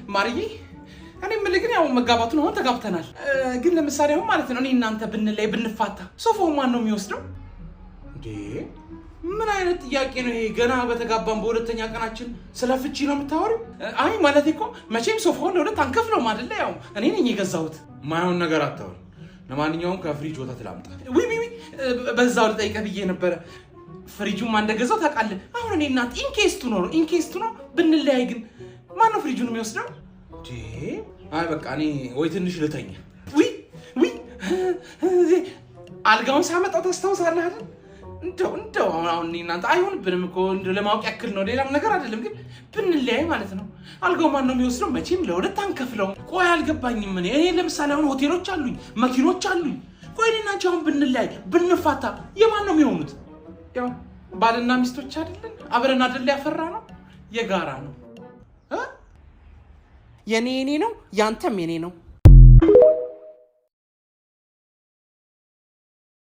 ማርዬ፣ እኔ የምልህ ግን ያው መጋባቱን አሁን ተጋብተናል፣ ግን ለምሳሌ አሁን ማለት ነው እኔ እናንተ ብንለይ ብንፋታ ሶፋው ማን ነው የሚወስደው? እንዴ፣ ምን አይነት ጥያቄ ነው ይሄ? ገና በተጋባን በሁለተኛ ቀናችን ስለ ፍቺ ነው የምታወሪው? አይ ማለት እኮ መቼም ሶፋውን ለሁለት አንከፍለውም አይደለ? ያው እኔ ነኝ የገዛሁት። ማይሆን ነገር አታወሪ። ለማንኛውም ከፍሪጅ ወተት ላምጣ። ዊ ዊ ዊ፣ በዛው ልጠይቀህ ብዬ ነበረ። ፍሪጁን ማን እንደገዛው ታውቃለህ? አሁን እኔ እናንተ in case ቱ ነው ብንለያይ ግን ማነው ፍሪጁን የሚወስደው? እንዴ፣ አይ በቃ እኔ ወይ ትንሽ ልተኛ። ዊ ዊ፣ አልጋውን ሳመጣው ታስታውሳለህ አይደል? እንደው አሁን እኔ እናንተ አይሆንብንም እኮ፣ እንደው ለማወቅ ያክል ነው፣ ሌላም ነገር አይደለም። ግን ብንለያይ ማለት ነው አልጋው ማን ነው የሚወስደው? መቼም ለሁለት አንከፍለውም። ቆይ አልገባኝም። እኔ ለምሳሌ አሁን ሆቴሎች አሉኝ፣ መኪኖች አሉኝ። ቆይ እኔ እና አንቺ አሁን ብንለያይ ብንፋታ የማን ነው የሚሆኑት? ያው ባልና ሚስቶች አይደለን? አብረን አይደል ያፈራ ነው፣ የጋራ ነው እ? የኔ የኔ ነው፣ ያንተም የኔ ነው።